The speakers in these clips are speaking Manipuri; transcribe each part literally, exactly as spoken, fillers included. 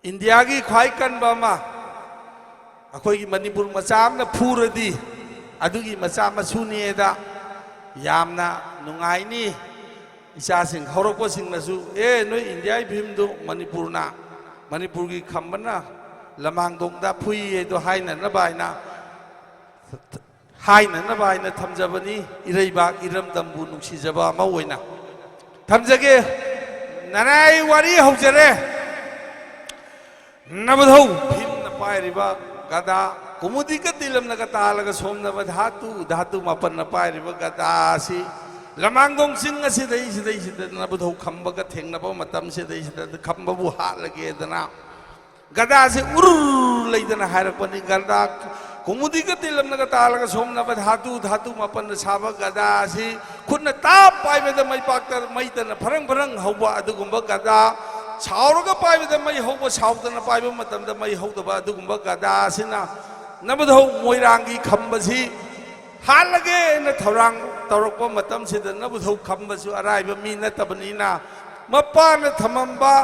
ꯏꯟꯗꯤꯌꯥꯒꯤ ꯈ꯭ꯋꯥꯏ ꯀꯟꯕ ꯑꯃ ꯑꯩꯈꯣꯏꯒꯤ ꯃꯅꯤꯄꯨꯔ ꯃꯆꯥ ꯑꯃꯅ ꯐꯨꯔꯗꯤ ꯑꯗꯨꯒꯤ ꯃꯆꯥ ꯃꯁꯨꯅꯦꯗ ꯌꯥꯝꯅ ꯅꯨꯡꯉꯥꯏꯅꯤ꯫ ꯏꯆꯥꯁꯤꯡ ꯍꯧꯔꯛꯄꯁꯤꯡꯅꯁꯨ, "ꯑꯦ, ꯅꯣꯏ ꯏꯟꯗꯤꯌꯥꯒꯤ ꯐꯤꯂꯝꯗꯨ ꯃꯅꯤꯄꯨꯔꯅ, ꯃꯅꯤꯄꯨꯔꯒꯤ ꯈꯝꯕꯅ ꯂꯃꯥꯡꯗꯣꯡꯗ ꯐꯨꯏ" ꯍꯥꯏꯗꯣ ꯍꯥꯏꯅꯅꯕ ꯍꯥꯏꯅ ꯍꯥꯏꯅꯅꯕ ꯍꯥꯏꯅ ꯊꯝꯖꯕꯅꯤ꯫ ꯏꯔꯩꯕꯥꯛ ꯏꯔꯝꯗꯝꯕꯨ ꯅꯨꯡꯁꯤꯖꯕ ꯑꯃ ꯑꯣꯏꯅ ꯊꯝꯖꯒꯦ꯫ ꯅꯅꯥꯏ ꯋꯥꯔꯤ ꯍꯧꯖꯔꯦ꯫ ꯅꯕꯙꯧ ꯚꯤꯝꯅ ꯄꯥꯏꯔꯤꯕ ꯒꯗꯥ, ꯀꯨꯃꯨꯗꯤꯒ ꯇꯤꯂꯝꯅꯒ ꯇꯥꯜꯂꯒ ꯁꯣꯝꯅꯕ ꯙꯥꯇꯨ, ꯙꯥꯇꯨ ꯃꯥꯄꯟꯅ ꯄꯥꯏꯔꯤꯕ ꯒꯗꯥ ꯑꯁꯤ ꯂꯃꯥꯡꯗꯣꯡ ꯆꯤꯡ ꯑꯁꯤꯗꯩꯁꯤꯗꯩꯁꯤꯗ ꯅꯕꯙꯧ ꯈꯝꯕꯒ ꯊꯦꯡꯅꯕ ꯃꯇꯝꯁꯤꯗꯩꯁꯤꯗ ꯈꯝꯕꯕꯨ ꯍꯥꯠꯂꯒꯦꯗꯅ ꯒꯗꯥꯁꯤ ꯎꯔꯨꯔ ꯂꯩꯗꯅ ꯍꯥꯏꯔꯛꯄꯅꯤ꯫ ꯒꯗꯥ, ꯀꯨꯃꯨꯗꯤꯒ ꯇꯤꯂꯝꯅꯒ ꯇꯥꯜꯂꯒ ꯁꯣꯝꯅꯕ ꯙꯥꯇꯨ, ꯙꯥꯇꯨ ꯃꯥꯄꯟꯅ ꯁꯥꯕ ꯒꯗꯥ ꯑꯁꯤ ꯈꯨꯠꯅ ꯇꯥꯞ ꯄꯥꯏꯕꯗ ꯃꯩꯄꯥꯛꯇ ꯃꯩꯇꯅ ꯐꯔꯪ ꯐꯔꯪ ꯍꯧꯕ ꯑꯗꯨꯒꯨꯝꯕ ꯒꯗꯥ, ꯁꯥꯎꯔꯒ ꯄꯥꯏꯕꯗ ꯃꯩ ꯍꯧꯕ, ꯁꯥꯎꯗꯅ ꯄꯥꯏꯕ ꯃꯇꯝꯗ ꯃꯩ ꯍꯧꯗꯕ ꯑꯗꯨꯒꯨꯝꯕ ꯒꯗꯥ ꯑꯁꯤꯅ ꯅꯕꯙꯧ ꯃꯣꯏꯔꯥꯡꯒꯤ ꯈꯝꯕꯁꯤ ꯍꯥꯠꯂꯒꯦꯅ ꯊꯧꯔꯥꯡ ꯇꯧꯔꯛꯄ ꯃꯇꯝꯁꯤꯗ ꯅꯕꯙꯧ ꯈꯝꯕꯁꯨ ꯑꯔꯥꯏꯕ ꯃꯤ ꯅꯠꯇꯕꯅꯤꯅ, ꯃꯄꯥꯅ ꯊꯝꯃꯝꯕ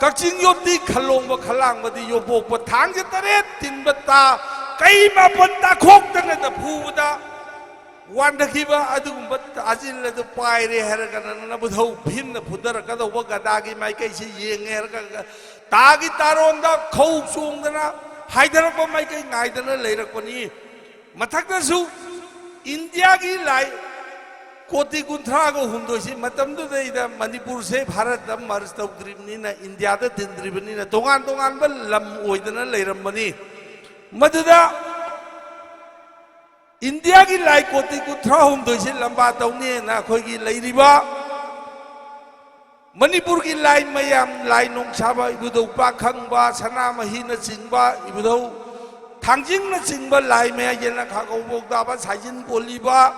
ꯀꯛꯆꯤꯡ ꯌꯣꯠꯇꯤ ꯈꯜꯂꯣꯡꯕ ꯈꯜꯂꯥꯡꯕꯗꯤ ꯌꯣꯄꯣꯛꯄ ꯊꯥꯡꯁꯦ ꯇꯔꯦꯠ ꯇꯤꯟꯕ ꯇꯥ, ꯀꯩ ꯃꯥꯄꯟ ꯇꯥꯈꯣꯛꯇꯅꯗ ꯐꯨꯕꯗ ꯋꯥꯟꯊꯈꯤꯕ ꯑꯗꯨꯒꯨꯝꯕ ꯇꯥꯖꯤꯜ ꯑꯗꯨ ꯄꯥꯏꯔꯦ ꯍꯥꯏꯔꯒꯅ ꯅꯕꯙꯧ ꯚꯤꯝꯅ ꯐꯨꯊꯔꯛꯀꯗꯧꯕ ꯒꯗꯥꯒꯤ ꯃꯥꯏꯀꯩꯁꯤ ꯌꯦꯡꯉꯦ ꯍꯥꯏꯔꯒ ꯇꯥꯒꯤ ꯇꯥꯔꯣꯝꯗ ꯈꯧ ꯆꯣꯡꯗꯅ ꯍꯥꯏꯊꯔꯛꯄ ꯃꯥꯏꯀꯩ ꯉꯥꯏꯗꯅ ꯂꯩꯔꯛꯄꯅꯤ꯫ ꯃꯊꯛꯇꯁꯨ ꯏꯟꯗꯤꯌꯥꯒꯤ ꯂꯥꯏ ꯀꯣꯇꯤ ꯀꯨꯟꯊ꯭ꯔꯥꯒ ꯍꯨꯝꯗꯣꯏꯁꯤ ꯃꯇꯝꯗꯨꯗꯩꯗ ꯃꯅꯤꯄꯨꯔꯁꯦ ꯚꯥꯔꯠꯇ ꯃꯔꯖ ꯇꯧꯗ꯭ꯔꯤꯕꯅꯤꯅ, ꯏꯟꯗꯤꯌꯥꯗ ꯇꯤꯟꯗ꯭ꯔꯤꯕꯅꯤꯅ ꯇꯣꯉꯥꯟ ꯇꯣꯉꯥꯟꯕ ꯂꯝ ꯑꯣꯏꯗꯅ ꯂꯩꯔꯝꯕꯅꯤ꯫ ꯃꯗꯨꯗ ꯏꯟꯗꯤꯌꯥꯒꯤ ꯂꯥꯏ ꯀꯣꯇꯤ ꯀꯨꯟꯊ꯭ꯔꯥ ꯍꯨꯝꯗꯣꯏꯁꯤ ꯂꯝꯕꯥ ꯇꯧꯅꯤꯅ ꯑꯩꯈꯣꯏꯒꯤ ꯂꯩꯔꯤꯕ ꯃꯅꯤꯄꯨꯔꯒꯤ ꯂꯥꯏ ꯃꯌꯥꯝ, ꯂꯥꯏ ꯅꯣꯡꯁꯥꯕ, ꯏꯕꯨꯙꯧ ꯄꯥꯈꯪꯕ, ꯁꯅꯥꯃꯍꯤꯅꯆꯤꯡꯕ, ꯏꯕꯨꯙꯧ ꯊꯥꯡꯖꯤꯡꯅꯆꯤꯡꯕ ꯂꯥꯏ ꯃꯌꯥꯝ, ꯌꯦꯅꯈꯥ ꯀꯧꯕꯣꯛ ꯇꯥꯕ, ꯁꯥꯏꯖꯤꯟ ꯄꯣꯜꯂꯤꯕ,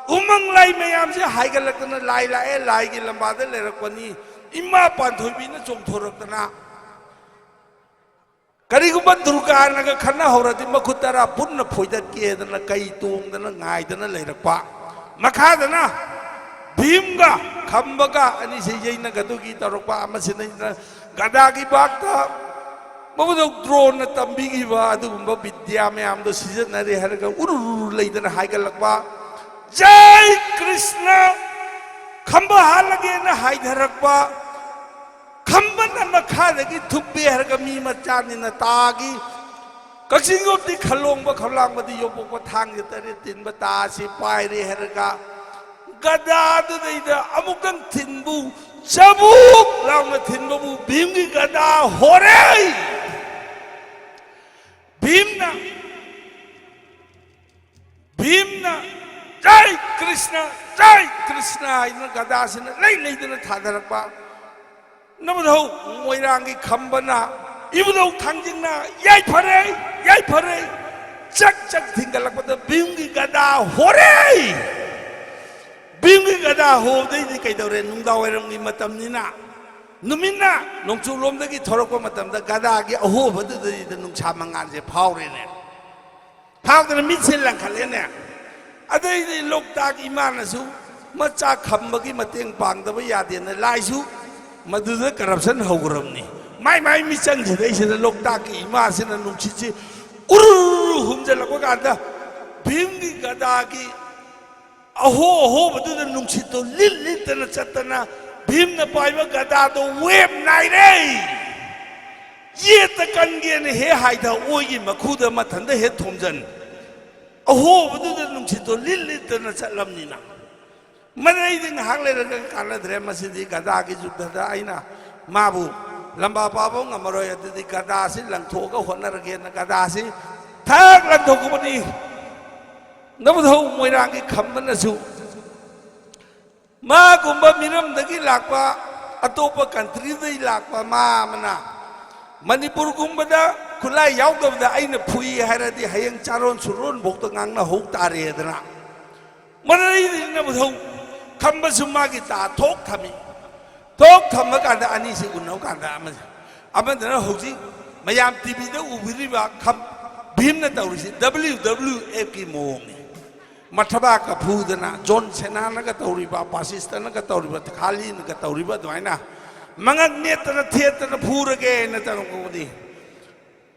ꯎꯃꯪ ꯂꯥꯏ ꯃꯌꯥꯝꯁꯦ ꯍꯥꯏꯒꯠꯂꯛꯇꯅ ꯂꯥꯏ ꯂꯥꯛꯑꯦ, ꯂꯥꯏꯒꯤ ꯂꯝꯕꯥꯗ ꯂꯩꯔꯛꯄꯅꯤ꯫ ꯏꯃꯥ ꯄꯥꯟꯊꯣꯏꯕꯤꯅ ꯆꯣꯡꯊꯣꯔꯛꯇꯅ ꯀꯔꯤꯒꯨꯝꯕ ꯗꯨꯔꯒꯥꯅꯒ ꯈꯟꯅ ꯍꯧꯔꯗꯤ ꯃꯈꯨꯠ ꯇꯔꯥ ꯄꯨꯟꯅ ꯐꯣꯏꯗꯠꯀꯦꯗꯅ ꯀꯩ ꯇꯣꯡꯗꯅ ꯉꯥꯏꯗꯅ ꯂꯩꯔꯛꯄ꯫ ꯃꯈꯥꯗꯅ ꯚꯤꯝꯒ ꯈꯝꯕꯒ ꯑꯅꯤꯁꯦ ꯌꯩꯅꯒꯗꯨꯒꯤ ꯇꯧꯔꯛꯄ꯫ ꯑꯃꯁꯤꯅ ꯒꯗꯥꯒꯤ ꯕꯥꯛꯇ ꯃꯕꯨꯗꯧ ꯗ꯭ꯔꯣꯟꯅ ꯇꯝꯕꯤꯈꯤꯕ ꯑꯗꯨꯒꯨꯝꯕ ꯕꯤꯗ꯭ꯌꯥ ꯃꯌꯥꯝꯗꯣ ꯁꯤꯖꯤꯟꯅꯔꯦ ꯍꯥꯏꯔꯒ ꯎꯔꯨ ꯎꯔꯨ ꯂꯩꯗꯅ ꯍꯥꯏꯒꯠꯂꯛꯄ꯫ "ꯖꯥꯏ ꯀ꯭ꯔꯤꯁꯅ, ꯈꯝꯕ ꯍꯥꯠꯂꯒꯦꯅ ꯍꯥꯏꯊꯔꯛꯄ, ꯈꯝꯕꯅ ꯃꯈꯥꯗꯒꯤ ꯊꯨꯞꯄꯦ ꯍꯥꯏꯔꯒ ꯃꯤ ꯃꯆꯥꯅꯤꯅ ꯇꯥꯈꯤ꯫ ꯀꯛꯆꯤꯡ ꯌꯣꯠꯇꯤ ꯈꯜꯂꯣꯡꯕ, ꯈꯝꯂꯥꯡꯕꯗꯤ ꯌꯣꯄꯣꯛꯄ, ꯊꯥꯡꯖ ꯇꯔꯦꯠ ꯇꯤꯟꯕ ꯇꯥ ꯑꯁꯤ ꯄꯥꯏꯔꯦ ꯍꯥꯏꯔꯒ ꯒꯗꯥꯗꯨꯗꯩꯗ ꯑꯃꯨꯛꯇꯪ ꯊꯤꯟꯕꯨ, ꯆꯕꯨꯛ ꯂꯥꯎꯅ ꯊꯤꯟꯕꯕꯨ ꯚꯤꯝꯒꯤ ꯒꯗꯥ ꯍꯣꯔꯦ!" ꯚꯤꯝꯅ, ꯚꯤꯝꯅ "ꯖꯥꯏ ꯀ꯭ꯔꯤꯁꯅ, ꯖꯥꯏ ꯀ꯭ꯔꯤꯁꯅ" ꯍꯥꯏꯗꯨꯅ ꯒꯗꯥꯁꯤꯅ ꯂꯩ ꯂꯩꯗꯨꯅ ꯊꯥꯗꯔꯛꯄ꯫ ꯅꯕꯨꯙꯧ ꯃꯣꯏꯔꯥꯡꯒꯤ ꯈꯝꯕꯅ, ꯏꯕꯨꯙꯧ ꯊꯥꯡꯖꯤꯡꯅ "ꯌꯥꯏꯐꯔꯦ, ꯌꯥꯏꯐꯔꯦ!" ꯆꯛ ꯆꯛ ꯊꯤꯡꯒꯠꯂꯛꯄꯗ ꯚꯤꯝꯒꯤ ꯒꯗꯥ ꯍꯣꯔꯦ! ꯚꯤꯝꯒꯤ ꯒꯗꯥ ꯍꯣꯕꯗꯩꯗꯤ ꯀꯩꯗꯧꯔꯦ? ꯅꯨꯡꯗꯥꯡ ꯋꯥꯏꯔꯝꯒꯤ ꯃꯇꯝꯅꯤꯅ, ꯅꯨꯃꯤꯠꯅ ꯅꯣꯡꯆꯨꯞꯂꯣꯝꯗꯒꯤ ꯊꯣꯔꯛꯄ ꯃꯇꯝꯗ ꯒꯗꯥꯒꯤ ꯑꯍꯣꯕꯗꯨꯗꯩꯗ ꯅꯨꯡꯁꯥ ꯃꯉꯥꯜꯁꯦ ꯐꯥꯎꯔꯦꯅꯦ꯫ ꯐꯥꯎꯗꯅ ꯃꯤꯠꯁꯦ ꯂꯪꯈꯠꯂꯦꯅꯦ꯫ ꯑꯗꯩꯗꯤ ꯂꯣꯛꯇꯥꯛ ꯏꯃꯥꯅꯁꯨ ꯃꯆꯥ ꯈꯝꯕꯒꯤ ꯃꯇꯦꯡ ꯄꯥꯡꯗꯕ ꯌꯥꯗꯦꯅ ꯂꯥꯏꯁꯨ ꯃꯗꯨꯗ ꯀꯔꯞꯁꯟ ꯍꯧꯈ꯭ꯔꯕꯅꯤ꯫ ꯃꯥꯏ ꯃꯥꯏ ꯃꯤꯆꯪꯁꯤꯗꯩꯁꯤꯗ ꯂꯣꯛꯇꯥꯛꯀꯤ ꯏꯃꯥꯁꯤꯅ ꯅꯨꯡꯁꯤꯠꯁꯤ ꯎꯔꯨ ꯍꯨꯝꯖꯤꯜꯂꯛꯄ ꯀꯥꯟꯗ ꯚꯤꯝꯒꯤ ꯒꯗꯥꯒꯤ ꯑꯍꯣ ꯑꯍꯣꯕꯗꯨꯗ ꯅꯨꯡꯁꯤꯠꯇꯣ ꯂꯤꯠ ꯂꯤꯠꯇꯅ ꯆꯠꯇꯅ ꯚꯤꯝꯅ ꯄꯥꯏꯕ ꯒꯗꯥꯗꯣ ꯋꯦꯞ ꯅꯥꯏꯔꯦ꯫ ꯌꯦꯠꯇ ꯀꯟꯒꯦꯅ ꯍꯦꯛ ꯍꯥꯏꯊ ꯑꯣꯏꯒꯤ ꯃꯈꯨꯗ ꯃꯊꯟꯇ ꯍꯦꯛ ꯊꯣꯝꯖꯟ꯫ ꯑꯍꯣꯕꯗꯨꯗ ꯅꯨꯡꯁꯤꯠꯇꯣ ꯂꯤꯠ ꯂꯤꯠꯇꯅ ꯆꯠꯂꯝꯅꯤꯅ꯫ ꯃꯗꯩꯗꯤ ꯉꯥꯏꯍꯥꯛ ꯂꯩꯔꯒ ꯀꯥꯟꯅꯗ꯭ꯔꯦ꯫ ꯃꯁꯤꯗꯤ ꯒꯗꯥꯒꯤ ꯌꯨꯗꯙꯗ ꯑꯩꯅ ꯃꯥꯕꯨ ꯂꯝꯕꯥ ꯄꯥꯕ ꯉꯝꯃꯔꯣꯏ꯫ ꯑꯗꯨꯗꯤ ꯒꯗꯥꯁꯤ ꯂꯪꯊꯣꯛꯑꯒ ꯍꯣꯠꯅꯔꯒꯦꯅ ꯒꯗꯥꯁꯤ ꯊꯛ ꯂꯪꯊꯣꯛꯄꯅꯤ꯫ ꯅꯕꯨꯙꯧ ꯃꯣꯏꯔꯥꯡꯒꯤ ꯈꯝꯕꯅꯁꯨ ꯃꯥꯒꯨꯝꯕ ꯃꯤꯔꯝꯗꯒꯤ ꯂꯥꯛꯄ, ꯑꯇꯣꯞꯄ ꯀꯟꯇ꯭ꯔꯤꯗꯒꯤ ꯂꯥꯛꯄ ꯃꯥ ꯑꯃꯅ ꯃꯅꯤꯄꯨꯔꯒꯨꯝꯕꯗ ꯈꯨꯠꯂꯥꯏ ꯌꯥꯎꯗꯕꯗ ꯑꯩꯅ ꯐꯨꯏ ꯍꯥꯏꯔꯗꯤ ꯍꯌꯦꯡ ꯆꯥꯔꯣꯟ ꯁꯨꯔꯣꯟꯐꯧꯗ ꯉꯥꯡꯅꯍꯧ ꯇꯥꯔꯦꯗꯅ꯫ ꯃꯗꯩꯗꯤ ꯅꯕꯨꯙꯧ ꯈꯝꯕꯁꯨ ꯃꯥꯒꯤ ꯇꯥ ꯊꯣꯛ ꯊꯝꯃꯤ꯫ ꯊꯣꯛ ꯊꯝꯃ ꯀꯥꯟꯗ ꯑꯅꯤꯁꯤ ꯎꯅꯕ ꯀꯥꯟꯗ ꯑꯃ-, ꯑꯃꯗꯅ ꯍꯧꯖꯤꯛ ꯃꯌꯥꯝ ꯇꯤꯚꯤꯗ ꯎꯕꯤꯔꯤꯕ ꯈꯝ-, ꯚꯤꯝꯅ ꯇꯧꯔꯤꯁꯤ ꯗꯕ꯭ꯂꯤꯎ ꯗꯕ꯭ꯂꯤꯎ ꯑꯦꯐꯀꯤ ꯃꯑꯣꯡꯅꯤ꯫ ꯃꯊꯕꯥꯛꯀ ꯐꯨꯗꯅ ꯖꯣꯟ ꯁꯦꯅꯥꯅꯒ ꯇꯧꯔꯤꯕ, ꯄꯥꯁꯤꯁꯇꯅꯒ ꯇꯧꯔꯤꯕ, ꯈꯥꯂꯤꯅꯒ ꯇꯧꯔꯤꯕ ꯑꯗꯨꯃꯥꯏꯅ ꯃꯉꯛ ꯅꯦꯠꯇꯅ ꯊꯦꯠꯇꯅ ꯐꯨꯔꯒꯦꯅ ꯇꯧꯔꯛꯄꯗꯤ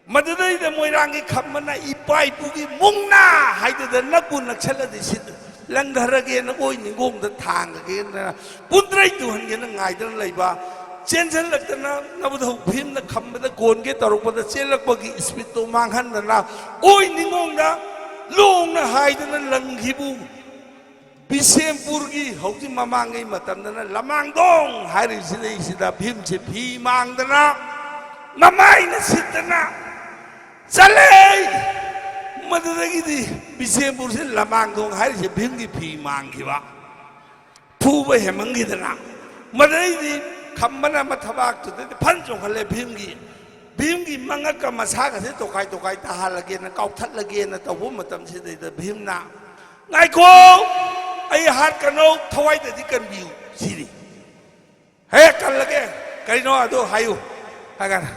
ꯃꯗꯨꯗꯩꯗ ꯃꯣꯏꯔꯥꯡꯒꯤ ꯈꯝꯕꯅ ꯏꯄꯥ ꯏꯄꯨꯒꯤ ꯃꯨꯛꯅꯥ ꯍꯥꯏꯗꯨꯗ ꯅꯛꯄꯨ ꯅꯛꯁꯜꯂꯗꯤ ꯁꯤꯗ ꯂꯪꯊꯔꯒꯦꯅ ꯑꯣꯏ ꯅꯤꯡꯒꯣꯡꯗ ꯊꯥꯡꯉꯒꯦꯅ ꯄꯨꯟꯗ꯭ꯔꯩ ꯇꯨꯍꯟꯒꯦꯅ ꯉꯥꯏꯗꯅ ꯂꯩꯕ, ꯆꯦꯟꯁꯤꯜꯂꯛꯇꯅ ꯅꯕꯨꯙꯧ ꯚꯤꯝꯅ ꯈꯝꯕꯗ ꯀꯣꯟꯒꯦ ꯇꯧꯔꯛꯄꯗ ꯆꯦꯜꯂꯛꯄꯒꯤ ꯏꯁꯄꯤꯠꯇꯣ ꯃꯥꯡꯍꯟꯗꯅ ꯑꯣꯏ ꯅꯤꯡꯒꯣꯡꯗ ꯂꯣꯡꯅ ꯍꯥꯏꯗꯅ ꯂꯪꯈꯤꯕꯨ ꯕꯤꯁꯦꯝꯄꯨꯔꯒꯤ ꯍꯧꯖꯤꯛ ꯃꯃꯥꯡꯉꯩ ꯃꯇꯝꯗꯅ ꯂꯃꯥꯡꯗꯣꯡ ꯍꯥꯏꯔꯤꯁꯤꯗꯩꯁꯤꯗ ꯚꯤꯝꯁꯦ ꯐꯤ ꯃꯥꯡꯗꯅ ꯃꯃꯥꯏꯅ ꯁꯤꯠꯇꯅ ꯆꯠꯂꯦ꯫ ꯃꯗꯨꯗꯒꯤꯗꯤ ꯕꯤꯁꯦꯝꯄꯨꯔꯁꯤ ꯂꯃꯥꯡꯗꯣꯡ ꯍꯥꯏꯔꯤꯁꯦ ꯚꯤꯝꯒꯤ ꯐꯤ ꯃꯥꯡꯈꯤꯕ, ꯐꯨꯕ ꯍꯦꯟꯃꯟꯈꯤꯗꯅ꯫ ꯃꯗꯩꯗꯤ ꯈꯝꯕꯅ ꯃꯊꯕꯥꯛꯇꯨꯗꯗꯤ ꯐꯟ ꯆꯣꯡꯈꯠꯂꯦ ꯚꯤꯝꯒꯤ꯫ ꯚꯤꯝꯒꯤ ꯃꯉꯛꯀ ꯃꯁꯥꯒꯁꯦ ꯇꯣꯈꯥꯏ ꯇꯣꯈꯥꯏ ꯇꯥꯍꯜꯂꯒꯦꯅ, ꯀꯥꯎꯊꯠꯂꯒꯦꯅ ꯇꯧꯕ ꯃꯇꯝꯁꯤꯗꯩꯗ ꯚꯤꯝꯅ, "ꯉꯥꯏꯈꯣ, ꯑꯩ ꯍꯥꯠꯀꯅꯣ, ꯊꯋꯥꯏꯗꯗꯤ ꯀꯟꯕꯤꯌꯨ" ꯁꯤꯅꯤ꯫ "ꯍꯦ, ꯀꯜꯂꯒꯦ, ꯀꯔꯤꯅꯣ ꯑꯗꯨ ꯍꯥꯏꯌꯨ" ꯍꯥꯏꯀꯥꯟꯗ,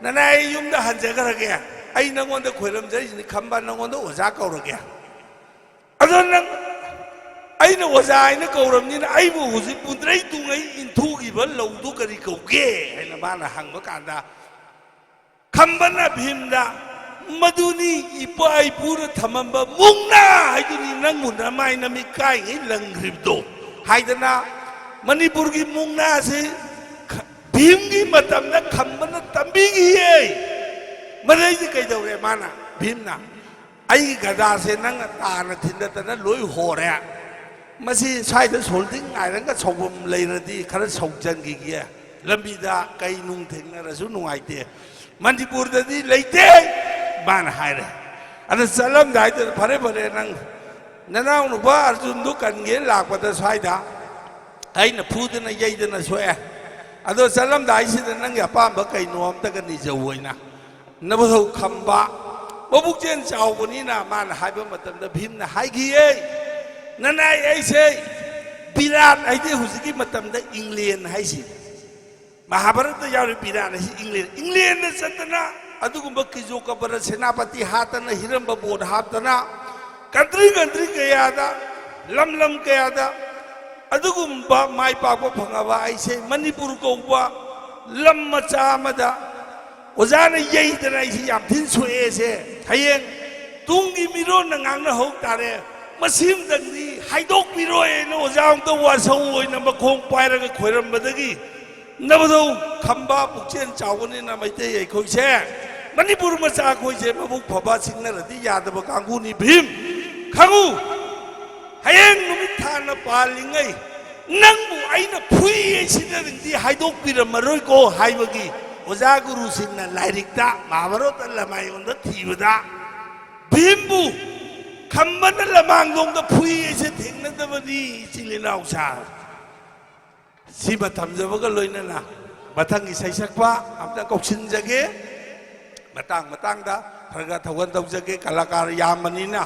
"ꯅꯅꯥꯏ, ꯑꯩ ꯌꯨꯝꯗ ꯍꯟꯖꯈ꯭ꯔꯒꯦ, ꯑꯩ ꯅꯪꯉꯣꯟꯗ ꯈꯣꯏꯔꯝꯖꯔꯤꯁꯤꯅꯤ, ꯈꯝꯕ, ꯅꯪꯉꯣꯟꯗ ꯑꯣꯖꯥ ꯀꯧꯔꯒꯦ꯫ ꯑꯗꯣ ꯅꯪ, ꯑꯩꯅ ꯑꯣꯖꯥ ꯍꯥꯏꯅ ꯀꯧꯔꯕꯅꯤꯅ ꯑꯩꯕꯨ ꯍꯧꯖꯤꯛ ꯄꯨꯟꯗ꯭ꯔꯩ ꯇꯨꯡꯉꯩ ꯏꯟꯊꯨꯈꯤꯕ ꯂꯧꯗꯨ ꯀꯔꯤ ꯀꯧꯒꯦ?" ꯍꯥꯏꯅ ꯃꯥꯅ ꯍꯪꯕ ꯀꯥꯟꯗ, ꯈꯝꯕꯅ ꯚꯤꯝꯗ, "ꯃꯗꯨꯅꯤ ꯏꯄꯥ ꯏꯄꯨꯅ ꯊꯝꯃꯝꯕ ꯃꯨꯛꯅꯥ ꯍꯥꯏꯗꯨꯅꯤ, ꯅꯪꯕꯨ ꯅꯃꯥꯏ ꯅꯃꯤꯠ ꯀꯥꯏꯉꯩ ꯂꯪꯈ꯭ꯔꯤꯕꯗꯣ" ꯍꯥꯏꯗꯅ, ꯃꯅꯤꯄꯨꯔꯒꯤ ꯃꯨꯛꯅꯥꯁꯤ ꯈ-, ꯚꯤꯝꯒꯤ ꯃꯇꯝꯗ ꯈꯝꯕꯅ ꯇꯝꯕꯤꯈꯤꯌꯦ꯫ ꯃꯗꯩꯗꯤ ꯀꯩꯗꯧꯔꯦ ꯃꯥꯅ, ꯚꯤꯝꯅ? "ꯑꯩꯒꯤ ꯒꯗꯥꯁꯦ ꯅꯪꯅ ꯇꯥꯅ ꯊꯤꯟꯗꯠꯇꯅ ꯂꯣꯏ ꯍꯣꯔꯦ꯫ ꯃꯁꯤ ꯁ꯭ꯋꯥꯏꯗ ꯁꯣꯜꯗꯤꯡ ꯑꯥꯏꯔꯟꯒ ꯁꯧꯐꯝ ꯂꯩꯔꯗꯤ ꯈꯔ ꯁꯧꯖꯟꯈꯤꯒꯦ꯫ ꯂꯝꯕꯤꯗ ꯀꯩ ꯅꯨꯡ ꯊꯦꯡꯅꯔꯁꯨ ꯅꯨꯡꯉꯥꯏꯇꯦ꯫ ꯃꯅꯤꯄꯨꯔꯗꯗꯤ ꯂꯩꯇꯦ" ꯃꯥꯅ ꯍꯥꯏꯔꯦ꯫ ꯑꯗ ꯆꯠꯂꯝꯗꯥꯏꯗꯨꯗ, "ꯐꯔꯦ, ꯐꯔꯦ, ꯅꯪ ꯅꯅꯥꯎ ꯅꯨꯄꯥ ꯑꯔꯖꯨꯟꯗꯨ ꯀꯟꯒꯦ ꯂꯥꯛꯄꯗ ꯁ꯭ꯋꯥꯏꯗ ꯑꯩꯅ ꯐꯨꯗꯅ ꯌꯩꯗꯅ ꯁꯣꯛꯑꯦ꯫ ꯑꯗꯣ ꯆꯠꯂꯝꯗꯥꯏꯁꯤꯗ ꯅꯪꯒꯤ ꯑꯄꯥꯝꯕ ꯀꯩꯅꯣ ꯑꯝꯇꯒ ꯅꯤꯖꯧ" ꯑꯣꯏꯅ ꯅꯕꯨꯙꯧ ꯈꯝꯕ ꯃꯕꯨꯛꯆꯦꯜ ꯆꯥꯎꯕꯅꯤꯅ ꯃꯥꯅ ꯍꯥꯏꯕ ꯃꯇꯝꯗ ꯚꯤꯝꯅ ꯍꯥꯏꯈꯤꯌꯦ, "ꯅꯅꯥꯏ, ꯑꯩꯁꯦ ꯕꯤꯔꯥꯠ ꯍꯥꯏꯗꯤ ꯍꯧꯖꯤꯛꯀꯤ ꯃꯇꯝꯗ ꯏꯪꯂꯦꯟ ꯍꯥꯏꯁꯤ, ꯃꯍꯥꯚꯥꯔꯠꯇ ꯌꯥꯎꯔꯤ ꯕꯤꯔꯥꯠ ꯍꯥꯏꯁꯤ ꯏꯪꯂꯦꯟ, ꯏꯪꯂꯦꯟꯗ ꯆꯠꯇꯅ ꯑꯗꯨꯒꯨꯝꯕ ꯀꯤꯖꯣꯀꯕꯔ ꯁꯦꯅꯥꯄꯇꯤ ꯍꯥꯠꯇꯅ, ꯍꯤꯔꯝꯕ ꯕꯣꯠ ꯍꯥꯠꯇꯅ, ꯀꯟꯇ꯭ꯔꯤ ꯀꯟꯇ꯭ꯔꯤ ꯀꯌꯥꯗ, ꯂꯝ ꯂꯝ ꯀꯌꯥꯗ ꯑꯗꯨꯒꯨꯝꯕ ꯃꯥꯏ ꯄꯥꯛꯄ ꯐꯪꯉꯕ ꯑꯩꯁꯦ ꯃꯅꯤꯄꯨꯔ ꯀꯧꯕ ꯂꯝ ꯃꯆꯥ ꯑꯃꯗ ꯑꯣꯖꯥꯅ ꯌꯩꯗꯅ ꯑꯩꯁꯤ ꯌꯥꯝ ꯊꯤꯅ ꯁꯣꯛꯑꯦꯁꯦ꯫ ꯍꯌꯦꯡ ꯇꯨꯡꯒꯤ ꯃꯤꯔꯣꯟꯅ ꯉꯥꯡꯅꯍꯧ ꯇꯥꯔꯦ꯫ ꯃꯁꯤꯃꯇꯪꯗꯤ ꯍꯥꯏꯗꯣꯛꯄꯤꯔꯣꯏꯅ ꯑꯣꯖꯥ ꯑꯃꯨꯛꯇ ꯋꯥꯁꯧ ꯑꯣꯏꯅ ꯃꯈꯣꯡ ꯄꯥꯏꯔꯒ ꯈꯣꯏꯔꯝꯕꯗꯒꯤ ꯅꯕꯗꯧ ꯈꯝꯕ ꯄꯨꯛꯆꯦꯜ ꯆꯥꯎꯕꯅꯤꯅ ꯃꯩꯇꯩ ꯑꯩꯈꯣꯏꯁꯦ, ꯃꯅꯤꯄꯨꯔ ꯃꯆꯥ ꯑꯩꯈꯣꯏꯁꯦ ꯃꯕꯨꯛ ꯐꯕ ꯁꯤꯡꯅꯔꯗꯤ ꯌꯥꯗꯕ ꯀꯥꯡꯕꯨꯅꯤ ꯚꯤꯝ꯫ ꯈꯪꯉꯨ, ꯍꯌꯦꯡ ꯅꯨꯃꯤꯠ ꯊꯥꯅ ꯄꯥꯜꯂꯤꯉꯩ ꯅꯪꯕꯨ ꯑꯩꯅ ꯐꯨꯏ ꯍꯥꯏꯁꯤꯗꯗꯤ ꯍꯥꯏꯗꯣꯛꯄꯤꯔꯝꯃꯔꯣꯏꯀꯣ ꯍꯥꯏꯕꯒꯤ ꯑꯣꯖꯥ ꯒꯨꯔꯨꯁꯤꯡꯅ ꯂꯥꯏꯔꯤꯛꯇ ꯃꯍꯥꯚꯥꯔꯠꯇ ꯂꯃꯥꯏꯌꯣꯟꯗ ꯊꯤꯕꯗ ꯚꯤꯝꯕꯨ ꯈꯝꯕꯅ ꯂꯃꯥꯡꯗꯣꯡꯗ ꯐꯨꯏ ꯍꯥꯏꯁꯦ ꯊꯦꯡꯅꯗꯕꯅꯤ, ꯏꯆꯤꯜ ꯏꯅꯥꯎ ꯁꯥꯔ꯫ ꯁꯤꯃ ꯊꯝꯖꯕꯒ ꯂꯣꯏꯅꯅ ꯃꯊꯪꯒꯤ ꯁꯩꯁꯛꯄ ꯑꯝꯇ ꯀꯧꯁꯤꯟꯖꯒꯦ꯫ ꯃꯇꯥꯡ ꯃꯇꯥꯡꯗ ꯈꯔ ꯈꯔ ꯊꯧꯒꯜ ꯇꯧꯖꯒꯦ꯫ ꯀꯂꯥꯀꯥꯔ ꯌꯥꯝꯕꯅꯤꯅ